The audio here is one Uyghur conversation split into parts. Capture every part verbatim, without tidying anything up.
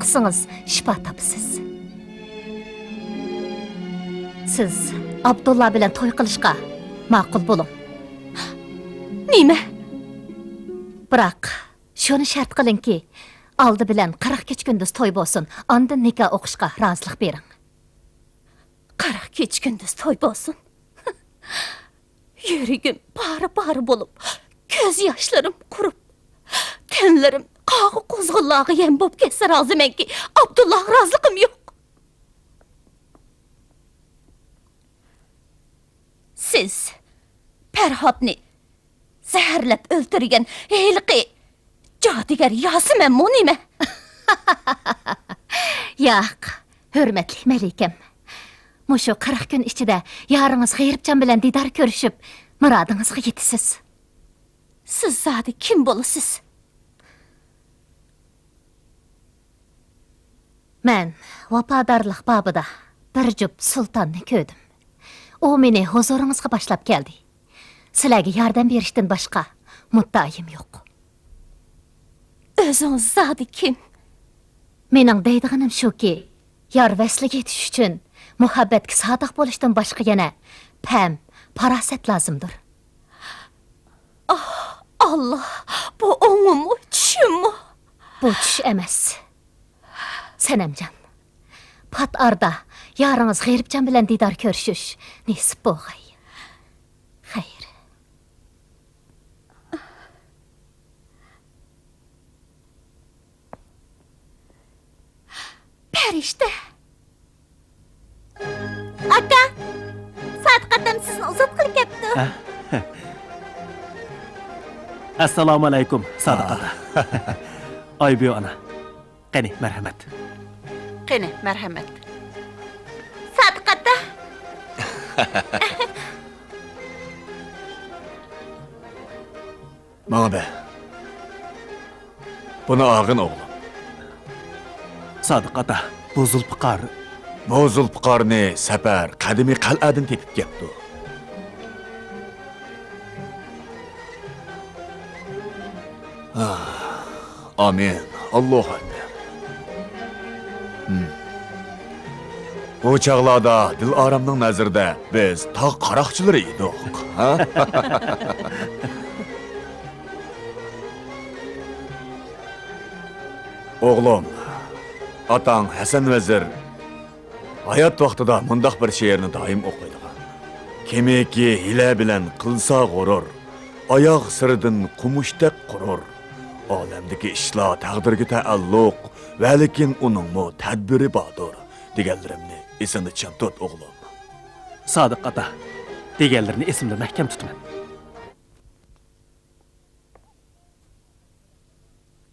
قىلسىڭىز، شىپا تاپىسىز. سىز ئابدۇللا بىلەن توي قىلىشقا ماقۇل بولۇڭ. نېمە؟ بىراق، شۇنى شەرت قىلىڭكى، ئالدى بىلەن قىرىق كېچە-كۈندۈز توي بولسۇن، ئاندىن نىكاھ ئوقۇشقا رازىلىق بېرىڭ. قىرىق كېچە-كۈندۈز توي بولسۇن. يۈرىكىم پارە-پارە بولۇپ، كۆز ياشلىرىم قۇرۇپ، تەنلىرىم قاغا-قۇزغۇنلارغا يەم بولۇپ كەتسە رازىمەنكى، ئابدۇللاغا رازىلىقىم يوق. سىز پەرھاتنى زەھەرلەپ ئۆلتۈرگەن ھېلىقى جادۇگەر ياسىمەنمۇ نېمە؟ ياق، ھۆرمەتلىك مەلىكەم. مۇشۇ قىرىق كۈن ئىچىدە يارىڭىز غېرىبجان بىلەن دىدار كۆرۈشۈپ، مۇرادىڭىزغا يېتىسىز. سىز زادى كىم بولىسىز؟ مەن ۋاپادارلىق بابىدا بىر جۈپ سۇلتاننى كۆردۈم. ئۇ مېنى ھۇزۇرىڭىزغا باشلاپ كەلدى. سىلەرگە ياردەم بېرىشتىن باشقا مۇددىئايىم يوق. ئۆزىڭىز زادى كىم؟ مېنىڭ دەيدىغىنىم شۇكى، يار ۋەسلىگە يېتىش ئۈچۈن مۇھەببەتكە سادىق بولۇشتىن باشقا يەنە پەم، پاراسەت لازىمدۇر. ئاللا، بۇ ئوڭۇممۇ، چۈشۈممۇ؟ بۇ چۈش ئەمەس. سەنەمجان، پات ئارىدا يارىڭىز غېرىبجان بىلەن دىدار كۆرۈشۈش نېسىپ بولغاي. خەير. پەرىشتە. ئاكا، سادىق ئاتام سىزنى ئۇزاتقىلى كەپتۇ. ھە؟ ئەسسالامۇئەلەيكۇم، سادىق ئاتا. ئايبۈ ئانا. قېنى، مەرھەمەت. قېنى، مەرھەمەت. سادىق ئاتا. ماڭا بەر. بۇنى ئالغىن، ئوغلۇم. سادىق ئاتا، بۇ زۇلپىقار. بۇ زۇلپىقارنى سەپەر قەدىمىي قەلئەدىن تېپىپ كەپتۇ. ئامىن. ئاللاھۇ ئەكبەر. ھىم. ئۇ چاغلاردا دىلئارامنىڭ نەزىرىدە بىز تاغ قاراقچىلىرى ئىدۇق، ھە؟ ئوغلۇم، ئاتاڭ ھەسەن ۋەزىر ھايات ۋاقتىدا مۇنداق بىر شېئىرنى دائىم ئوقۇيدىغان. كىمكى ھىيلە بىلەن قىلسا غۇرۇر، ئاياغ سىرىدىن قومۇشتەك قۇرۇر. ئالەمدىكى ئىشلار تەقدىرگە تەئەللۇق، ۋەلىكىن ئۇنىڭمۇ تەدبىرى باردۇر، دېگەنلىرىمنى ئېسىڭدە چىڭ تۇت، ئوغلۇم. سادىق ئاتا، دېگەنلىرىنى ئېسىمدە مەھكەم تۇتىمەن.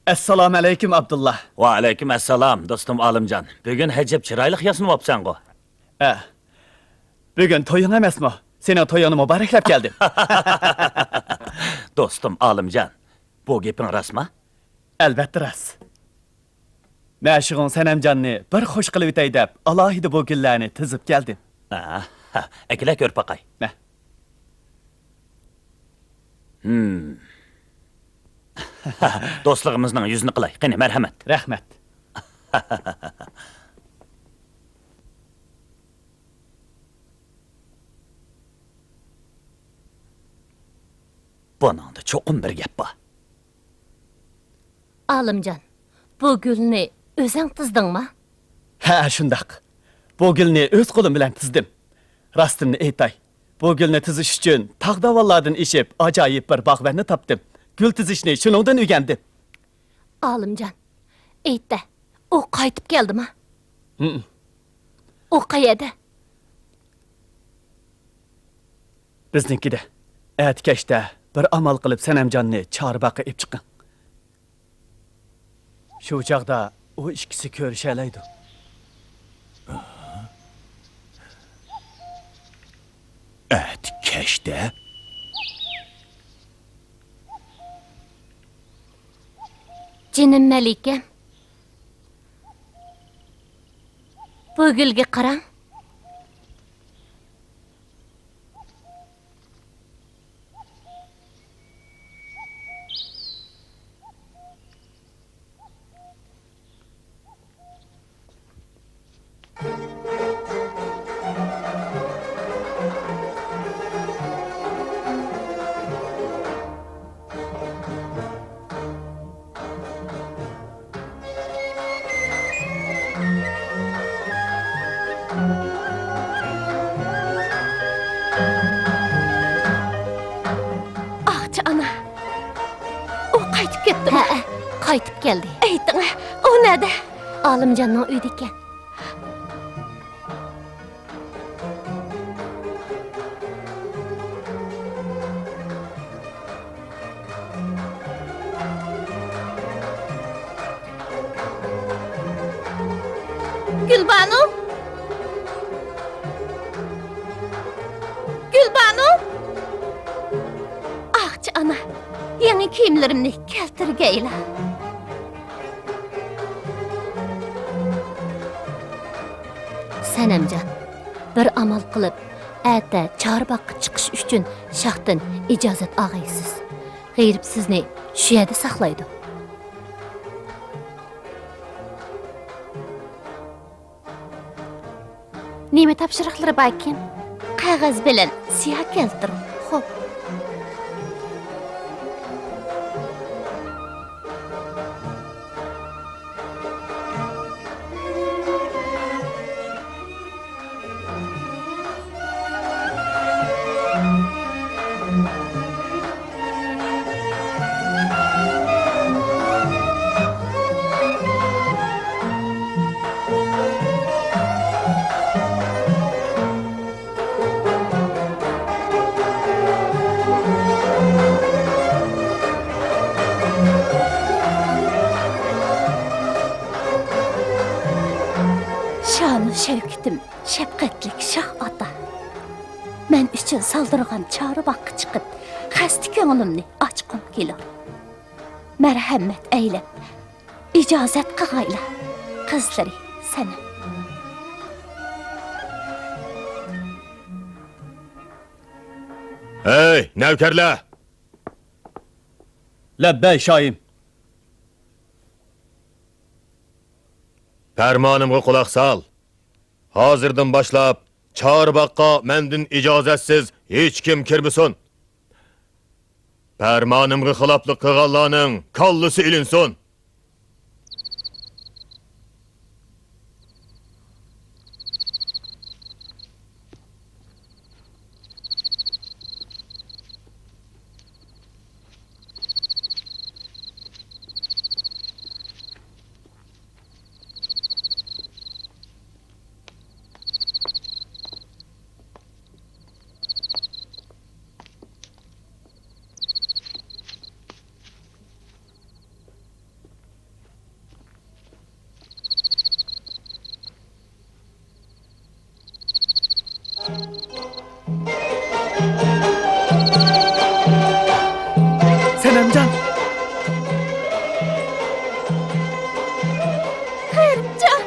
ئەسسالامۇئەلەيكۇم، ئابدۇللا. ۋەئەلەيكۇم ئەسسالام، دوستۇم ئالىمجان. بۈگۈن ئەجەب چىرايلىق ياسىنىۋاپسەنغۇ. ھە. بۈگۈن تويۇڭ ئەمەسمۇ؟ سېنىڭ تويۇڭنى مۇبارەكلەپ كەلدىم. دوستۇم ئالىمجان، بۇ گېپىڭ راستمۇ؟ ئەلۋەتتە راست. مەشۇقۇڭ سەنەمجاننى بىر خۇش قىلىۋېتەي دەپ، ئالاھىدە بۇ گۈللەرنى تىزىپ كەلدىم. ئاھا، ئەكېلە كۆرۈپ باقاي. مە. ھىم. دوستلۇقىمىزنىڭ يۈزىنى قىلاي. قېنى، مەرھەمەت. رەھمەت. بۇنىڭدا چوقۇم بىر گەپ بار. ئالىمجان، بۇ گۈلنى ئۆزۈڭ تىزدىڭما؟ ھە، شۇنداق. بۇ گۈلنى ئۆز قولۇم بىلەن تىزدىم. راستىمنى ئېيتاي، بۇ گۈلنى تىزىش ئۈچۈن تاغ-داۋانلاردىن ئېشىپ، ئاجايىپ بىر باغۋەننى تاپتىم. گۈل تىزىشنى شۇنىڭدىن ئۆگەندىم. ئالىمجان، ئېيت-دە، ئۇ قايتىپ كەلدىما؟ ھىم. ئۇ قەيەردە؟ بىزنىڭكىدە. ئەتە كەچتە بىر ئامال قىلىپ سەنەمجاننى چارباغقا ئېلىپ چىقىڭ. شۇ چاغدا ئۇ ئىككىسى كۆرۈشەلەيدۇ. ئەتە كەچتە؟ جېنىم مەلىكەم، بۇ گۈلگە قاراڭ. كەلدى. ئېيتىڭ، ئۇ نەدە؟ ئالىمجاننىڭ ئۆيىدىكەن. گۈلبانۇ! گۈلبانۇ! ئاقچى ئانا، يېڭى كىيىملىرىمنى كەلتۈرگەيلا. سەنەمجان، بىر ئامال قىلىپ، ئەتە چارباغقا چىقىش ئۈچۈن شاھتىن ئىجازەت ئاغايسىز. غېرىب سىزنى شۇ يەردە ساقلايدۇ. نېمە تاپشۇرۇقلىرى باركىن؟ قەغەز بىلەن سىياھ كەلتۈرۈڭ. خوپ. شانۇ شەۋكىتىم، شەپقەتلىك شاھ ئاتا! مەن ئۈچۈن سالدۇرغان چارباغقا چىقىپ، خەستە كۆڭلۈمنى ئاچقۇم كېلۇر. مەرھەمەت ئەيلەپ، ئىجازەت قىغايلا، قىزلىرى سەنەم. ھەي، نەۋكەرلەر! لەببەي، شاھىم. پەرمانىمغا قۇلاق سال. ھازىردىن باشلاپ، چارباغقا مەندىن ئىجازەتسىز ھېچكىم كىرمىسۇن. پەرمانىمغا خىلاپلىق قىلغانلارنىڭ كاللىسى ئېلىنسۇن. سەنەمجان! غېرىبجان!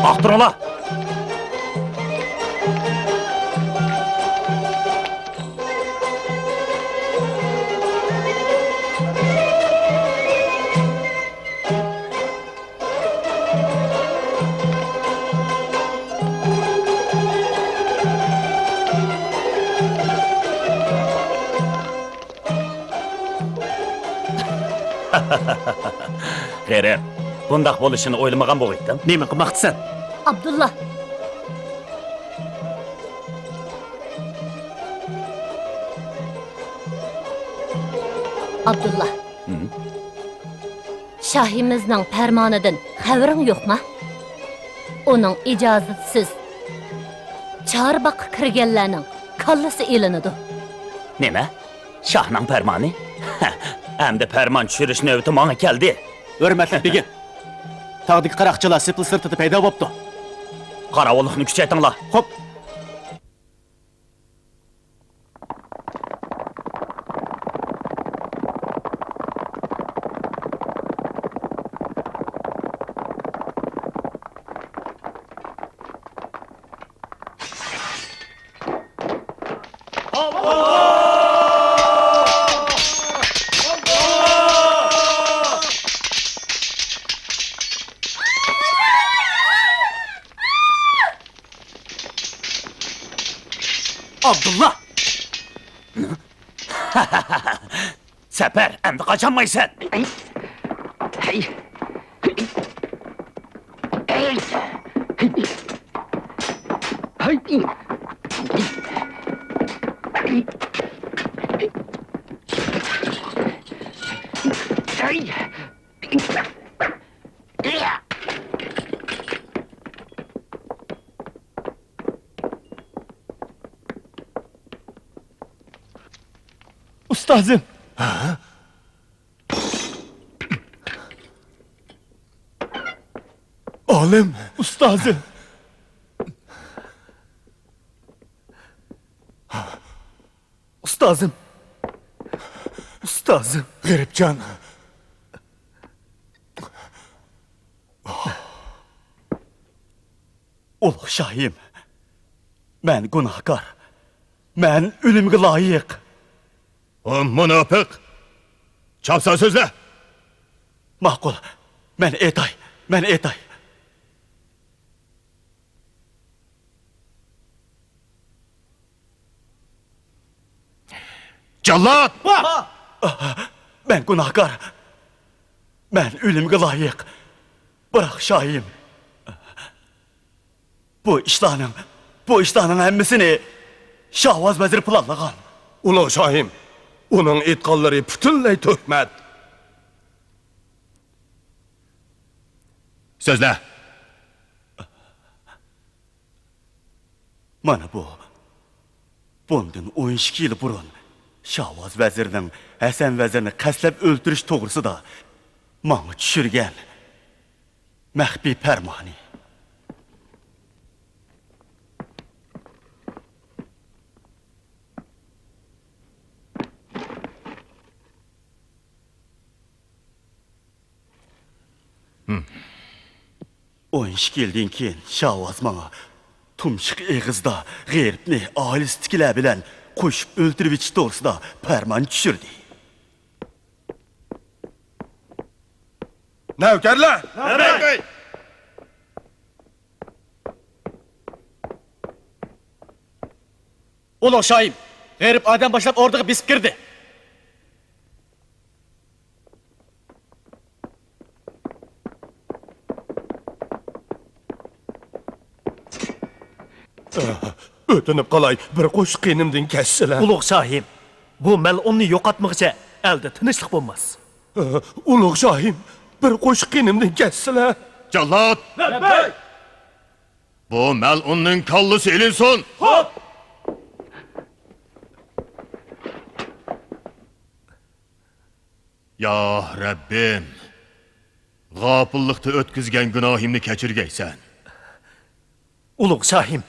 ئاختۇرۇڭلار! غېرىب، بۇنداق بولۇشىنى ئويلىمىغان بولغىيتتىم. نېمە قىلماقچىسەن؟ ئابدۇللا! ئابدۇللا! ھىم؟ شاھىمىزنىڭ پەرمانىدىن خەۋىرىڭ يوقما؟ ئۇنىڭ ئىجازىتىسىز چارباغقا كىرگەنلەرنىڭ كاللىسى ئېلىنىدۇ. نېمە؟ شاھنىڭ پەرمانى؟ ئەمدى پەرمان چۈشۈرۈش نۆۋىتى ماڭا كەلدى. ھۆرمەتلىك بېگىم، تاغدىكى قاراقچىلار سېپىل سىرتىدا پەيدا بوپتۇ. قاراۋۇللۇقنى كۈچەيتىڭلار. خوپ. ئابدۇللا! سەپەر، ئەمدى قاچالمايسەن! ئۇستازىم! ھە؟ ئالىم! ئۇستازىم! ئۇستازىم! ئۇستازىم! غېرىبجان! ئۇلۇغ شاھىم، مەن گۇناھكار. مەن ئۆلۈمگە لايىق. ئۇ مۇناپىق! چاپسان سۆزلە! ماقۇل، مەن ئېيتاي، مەن ئېيتاي. جاللات! مەن گۇناھكار. مەن ئۆلۈمگە لايىق. بىراق شاھىم، بۇ ئىشلارنىڭ، بۇ ئىشلارنىڭ ھەممىسىنى شاۋاز ۋەزىر پىلانلىغان. ئۇلۇغ شاھىم، ئۇنىڭ ئېيتقانلىرى پۈتۈنلەي تۆھمەت. سۆزلە! مانا بۇ، بۇندىن ئون ئىككى يىل بۇرۇن شاۋاز ۋەزىرنىڭ ھەسەن ۋەزىرنى قەستلەپ ئۆلتۈرۈش توغرىسىدا ماڭا چۈشۈرگەن مەخپىي پەرمانى. ئون ئىككى يىلدىن كېيىن شاۋاز ماڭا تۇمشۇق ئېغىزدا غېرىبنى ئائىلىسىدىكىلەر بىلەن قوشۇپ ئۆلتۈرۈۋېتىش توغرىسىدا پەرمان چۈشۈردى. نەۋكەرلەر! نەۋبەت! ئۇلۇغ شاھىم، غېرىب ئادەم باشلاپ ئوردىغا بېسىپ كىردى. ئۆتۈنۈپ قالاي، بىر قوشۇق قېنىمدىن كەچسىلە. ئۇلۇغ شاھىم، بۇ مەلئۇننى يوقاتمىغۇچە ئەلدە تىنچلىق بولماس. ئۇلۇغ شاھىم، بىر قوشۇق قېنىمدىن كەچسىلە. جاللات! لەببەي! بۇ مەلئۇننىڭ كاللىسى ئېلىنسۇن! خوپ! يا رەببىم، غاپىللىقتا ئۆتكۈزگەن گۇناھىمنى كەچۈرگەيسەن. ئۇلۇغ شاھىم!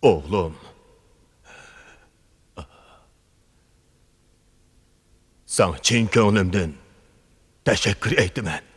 ئوغلۇم، ساڭا چىن كۆڭلۈمدىن تەشەككۈر ئېيتىمەن.